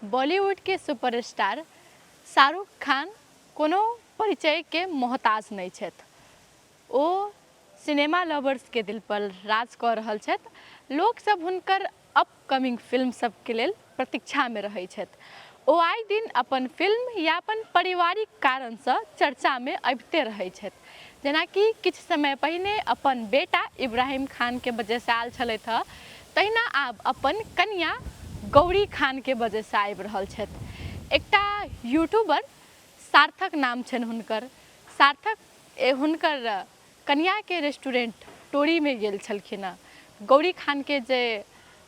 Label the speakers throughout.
Speaker 1: बॉलीवुडके superstar Shahrukh Khan कोनो परिचयके मोहताज नहि छथि। ओ सिनेमा लवर्सके दिल पर राज कऽ रहल छथि। लोकसभ हुनकर अपकमिंग फिल्म सभके लेल प्रतीक्षामे रहै छथि। ओ आइ दिन अपन फिल्म या अपन पारिवारिक कारणसँ चर्चामे अबिते रहै छथि। जेनाकि किछु समय पहिने अपन बेटा इब्राहिम खानके वजहसँ आयल छलथि हँ, तहिना आब अपन कनियाँ गौरी खानके वजहसँ आबि रहल छथि। एकटा यूट्यूबर सार्थक नाम छनि हुनकर, सार्थक हुनकर कनियाँके रेस्टोरेन्ट टोरीमे गेल छलखिन हँ। गौरी खानके जे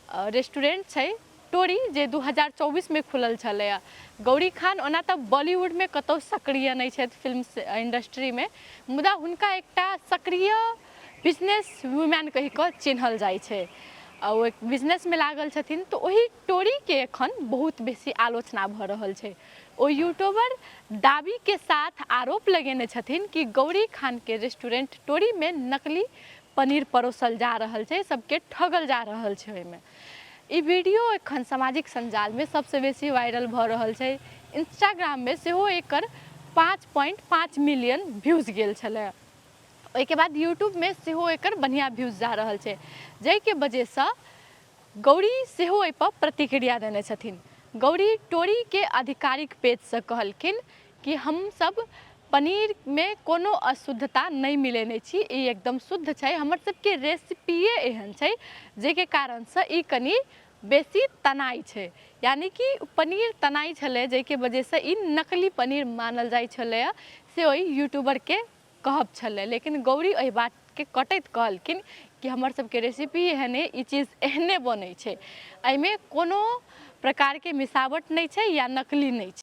Speaker 1: रेस्टोरेन्ट छै टोरी जे 2024मे खुलल छलैए। गौरी खान ओना तऽ बॉलीवुडमे कतहु सक्रिय नहि छथि फिल्म इण्डस्ट्रीमे, मुदा हुनका एकटा सक्रिय बिजनेस वुमैन कहि कऽ चिन्हल जाइ छै आ ओ एक बिजनेसमे लागल छथिन। तऽ ओहि टोरीके एखन बहुत बेसी आलोचना भऽ रहल छै। ओ यूट्यूबर दाबीके साथ आरोप लगेने छथिन कि गौरी खानके रेस्टोरेन्ट टोरीमे नकली पनीर परोसल जा रहल छै, सबके ठगल जा रहल छै। ओहिमे ई वीडियो एखन सामाजिक सञ्जालमे सबसँ बेसी वायरल भऽ रहल छै। इंस्टाग्राममे सेहो एकर 5.5 मिलियन व्यूज गेल छलै। ओहिके बाद यूट्यूबमे सेहो एकर बढ़िआँ व्यूज जा रहल छै, जाहिके वजहसँ गौरी सेहो एहिपर प्रतिक्रिया देने छथिन। गौरी टोरीके आधिकारिक पेजसँ कहलखिन कि हमसब पनीरमे कोनो अशुद्धता नहि मिलेने छी, ई एकदम शुद्ध छै। हमर सबके रेसिपीए एहन छै जाहिके कारणसँ ई कनि बेसी तनाइ छै, यानि कि पनीर तनाइ छलै, जाहिके वजहसँ ई नकली पनीर मानल जाइ छलैए, से ओहि यूट्यूबरके कहब छलै। लेकिन गौरी एहि बातके कटैत कहलखिन कि हमर सबके रेसिपी एहने, ई चीज एहने बनै छै, एहिमे कोनो प्रकारके मिलावट नहि छै या नकली नहि छै।